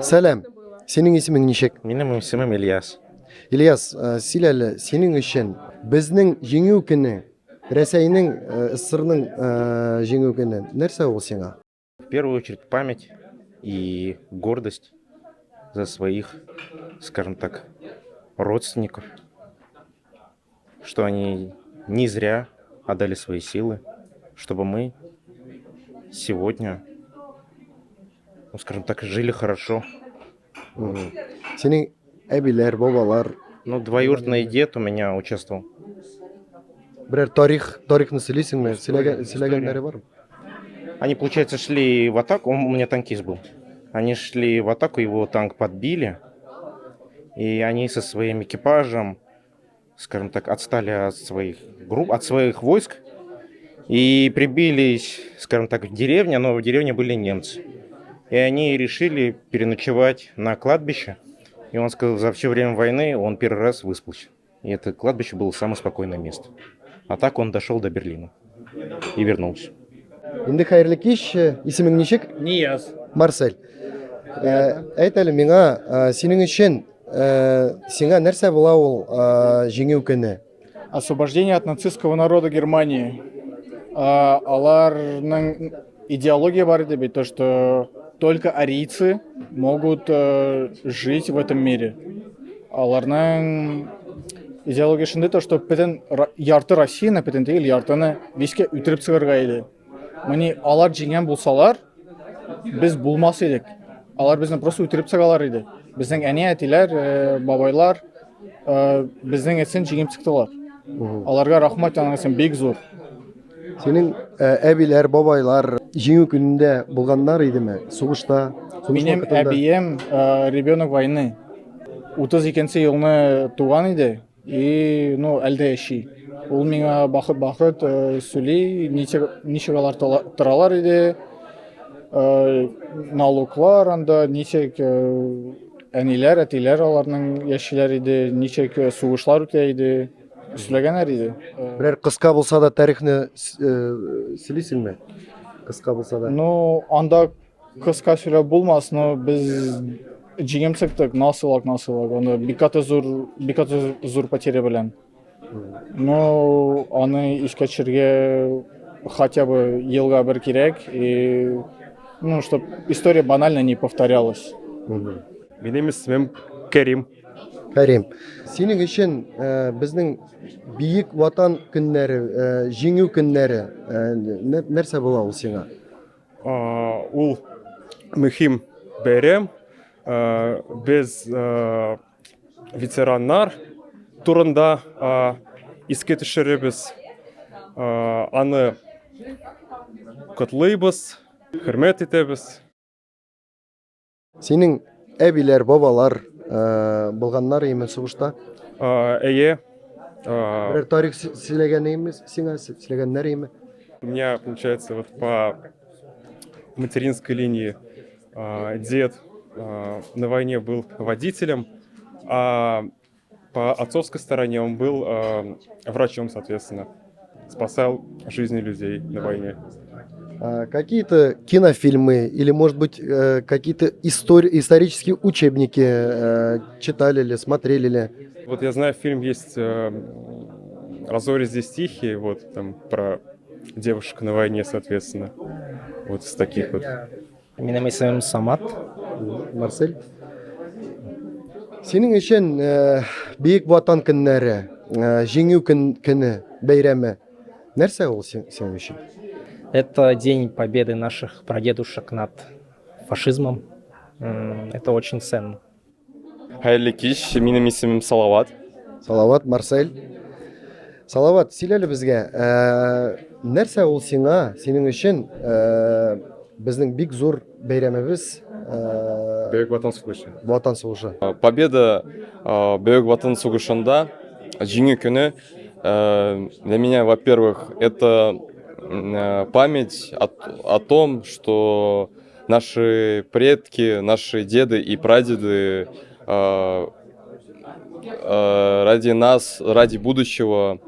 Сәлам. Синең исемең ничек? Минем исемем Ильяс. Ильяс, сөйлә әле, синең өчен безнең Җиңү көне, Рәсәйнең, СССРның Җиңү көне нәрсә ул сиңа? В первую очередь память и гордость за своих, скажем так, родственников, что они не зря отдали свои силы, чтобы мы сегодня, ну, скажем так, жили хорошо. Синең әбиләр, бабалар. Ну, двоюродный дед у меня участвовал. Берәр тарих, тарихны сөйлисеңме? Сөйләгән, сөйләгәннәре бармы? Они, получается, шли в атаку, он у меня танкист был. Они шли в атаку, его танк подбили. И они со своим экипажем, скажем так, отстали от своих групп, от своих войск и прибились, скажем так, в деревню, но в деревне были немцы. И они решили переночевать на кладбище. И он сказал, за все время войны он первый раз выспался. И это кладбище было самое спокойное место. А так он дошел до Берлина и вернулся. Инде хәерле кич, исемең ничек? Нияз. Марсель. Әйт әле миңа, синең өчен, сиңа нәрсә була ул Җиңү көне? Освобождение от нацистского народа Германии. Аларның идеология бар иде бит, то, что только арийцы могут жить в этом мире. Аларның идеология шундый, то, что бөтен ярты Россияны, бөтен түгел, яртыны вискә үтереп чыгарга иде. Моны алар җиңгән булсалар, без булмас идек. Алар безне просто үтереп чыгалар иде. Безнең әни, әтиләр, бабайлар безнең өчен җиңеп чыктылар. Аларга рәхмәт аның өчен бик зур. Синең әбиләр, бабайлар Җиңү көнендә булганнар идеме? Сугышта? Сугыш Минем вакытында? әбием ребенок войны. 32 елны туган иде и, ну, әлдә яши. Ул миңа бахыт-бахыт сөйли, ничек, ничек алар торалар иде, налоглар анда, ничек әниләр, әтиләр аларның яшиләр иде, ничек сугышлар үтә иде, сөйләгәннәр иде. Берәр кыска булса да тарихны сөйлисеңме? Кыска булса да. Ну, анда кыска сөйләп булмас, но без җиңеп чыктык, насылак, насылак. Аны бик каты зур, бик каты зур потеря белән. Ну, аны искә төшерергә хотя бы елга бер кирәк, и, ну, чтоб история банально не повторялась. Минем исемем Кәрим. Кәрим, синең өчен безнең Бөек Ватан көннәре, Җиңү көннәре нәрсә була ул сиңа? Ул мөһим бәйрәм. Без ветераннар турында искә төшерәбез. Аны котлыйбыз, хөрмәт итәбез. Синең әбиләр, бабалар булганнар име сугышта? Әйе. Берәр тарих сөйләгән име сиңа, сөйләгәннәр име? У меня, получается, вот по материнской линии дед на войне был водителем, а по отцовской стороне он был врачом, соответственно. Спасал жизни людей на войне. А какие-то кинофильмы или, может быть, какие-то исторические учебники читали ли, смотрели ли? Вот я знаю, фильм есть «А зори здесь тихие», вот там про девушек на войне, соответственно. Вот с таких вот. Минем исемем Самат. Марсель. Синең өчен Бөек Ватан көннәре, Җиңү көне бәйрәме нәрсә ул синең өчен? Это день победы наших прадедушек над фашизмом. Это очень ценно. Хәерле кич, минем исемем Салават. Салават, Марсель. Салават, сөйлә әле безгә, нәрсә ул сиңа, синең өчен безнең бик зур бәйрәмебез? Бөек Ватан сугышы. Ватан сугышы. Победа Бөек Ватан сугышында, Җиңү көне, для меня, во-первых, это память о том, что наши предки, наши деды и прадеды ради нас, ради будущего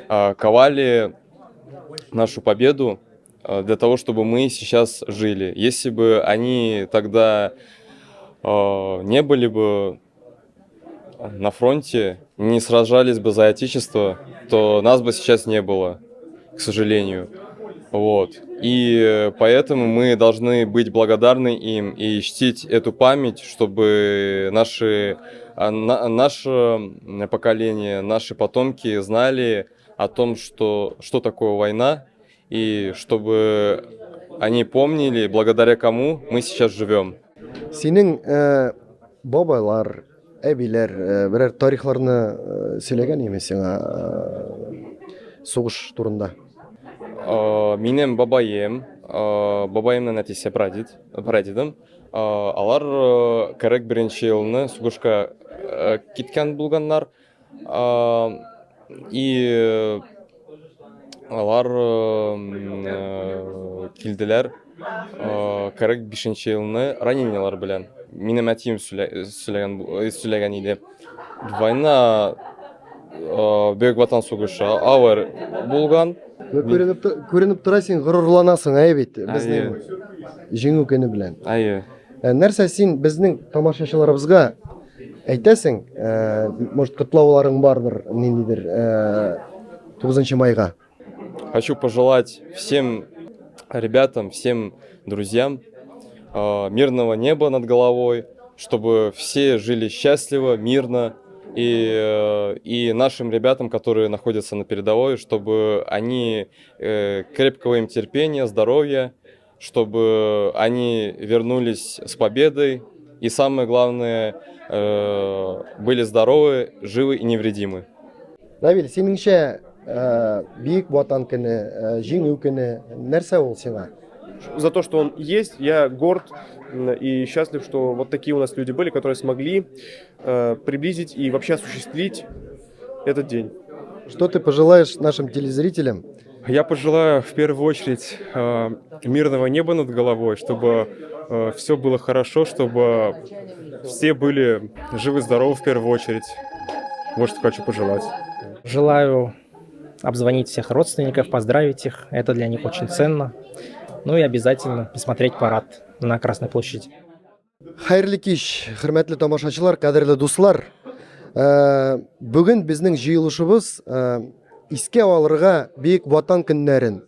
ковали нашу победу для того, чтобы мы сейчас жили. Если бы они тогда не были бы на фронте, не сражались бы за Отечество, то нас бы сейчас не было, к сожалению. Вот. И поэтому мы должны быть благодарны им и чтить эту память, чтобы наше поколение, наши потомки знали о том, что такое война, и чтобы они помнили, благодаря кому мы сейчас живем. Синең бабайлар, әбиләр берәр тарихларны сөйләгән име сиңа сугыш турында? Минем бабаем, бабаемның әтисе прадед, прадедым, алар 41 елны сугышка киткән булганнар. И алар килделәр 45 елны ранениелар белән. Минем әтием сөйләгән иде. Война, Бөек Ватан сугышы авыр булган. Күренеп тора, син горурланасың, әйе бит, безнең Җиңү көне белән. Әйе. Нәрсә син безнең тамашачыларыбызга әйтәсең? Может, котлауларың бардыр ниндидер 9 майга? Хочу пожелать всем ребятам, всем друзьям мирного неба над головой, чтобы все жили счастливо, мирно, и нашим ребятам, которые находятся на передовой, чтобы они крепкого им терпения, здоровья, чтобы они вернулись с победой и, самое главное, были здоровы, живы и невредимы. Равиль, синеңчә, Бөек Ватан көне, Җиңү көне нәрсә ул сиңа? За то, что он есть, я горд и счастлив, что вот такие у нас люди были, которые смогли приблизить и вообще осуществить этот день. Что ты пожелаешь нашим телезрителям? Я пожелаю в первую очередь мирного неба над головой, чтобы все было хорошо, чтобы все были живы-здоровы в первую очередь. Вот что хочу пожелать. Желаю обзвонить всех родственников, поздравить их. Это для них очень ценно. Ну и обязательно посмотреть парад на Красной площади. Хәерле кич, хөрмәтле тамашачылар, кадерле дуслар. Бүген безнең җыелышыбыз искә алырга Бөек Ватан көннәрен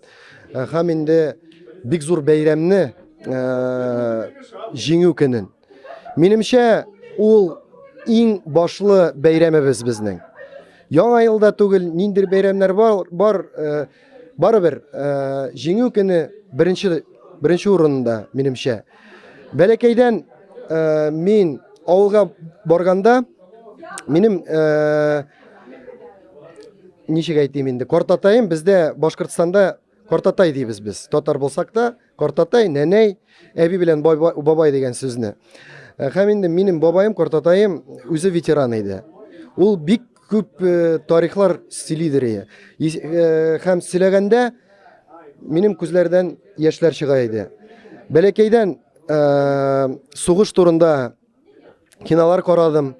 һәм инде бик зур бәйрәмне, Җиңү көнен. Минемчә, ул иң башлы бәйрәмебез безнең. Яңа елда түгел, ниндер бәйрәмнәр бар, барыбер Җиңү көне беренче урында, минемчә. Бәләкәйдән мин авылга барганда, минем, ничек әйтим инде, картатаем, бездә Башкортстанда картатай дибез без. Татар булсак та, картатай, нәнәй, әби белән бабай дигән сүзне. Һәм инде минем бабаем, картатаем үзе ветеран иде. Ул бик күп тарихлар сөйлидер. Һәм сөйләгәндә минем күзләрдән яшьләр чыга иде. Бәләкәйдән сугыш турында кинолар карадым.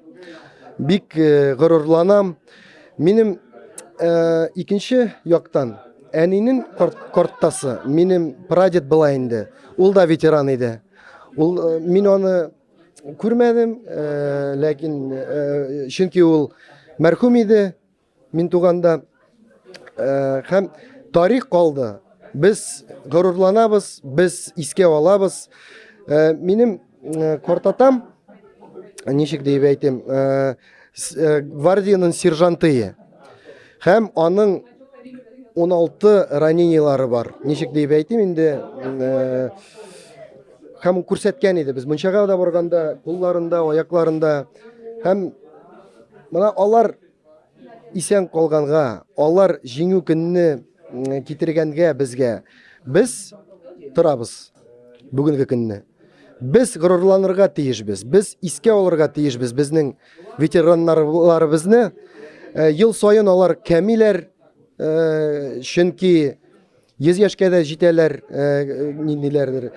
Бик горурланам. Минем икенче яктан әнинең карттасы, минем прадед була инде. Ул да ветеран иде. Ул, мин аны күрмәдем, ләкин чөнки ул мәрхүм иде мин туганда. Һәм тарих калды. Без горурланабыз, без искә алабыз. Минем картатам, ничек дип әйтим, гвардияның сержанты. Һәм аның 16 ранениелары бар. Ничек дип әйтим инде, һәм күрсәткән иде. Без мунчага да барганда, кулларында, аякларында. Һәм менә алар исән калганга, алар Җиңү көнне китергәнгә безгә, без торабыз бүгенге көнне. Без горурланырга тиешбез, без искә алырга тиешбез безнең ветераннарыбызны. Ел саен алар кәмиләр, чөнки 100 яшькә дә җитәләр, ниндиләрдер.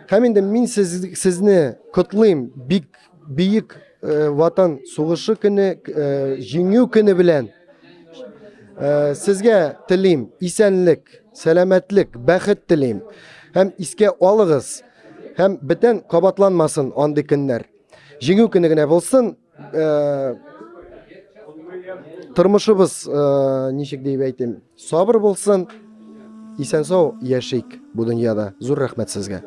Һәм инде мин сезне котлыйм бик бөек Ватан сугышы көне, Җиңү көне белән. Сезгә телим исәнлек, сәламәтлек, бәхет телим. Һәм искә алыгыз, һәм бөтен кабатланмасын андый көннәр. Җиңү көне генә булсын. Э, тормышыбыз э, ничек дип әйтим, сабыр булсын. Исән-сау яшик бу дөньяда. Зур рәхмәт сезгә.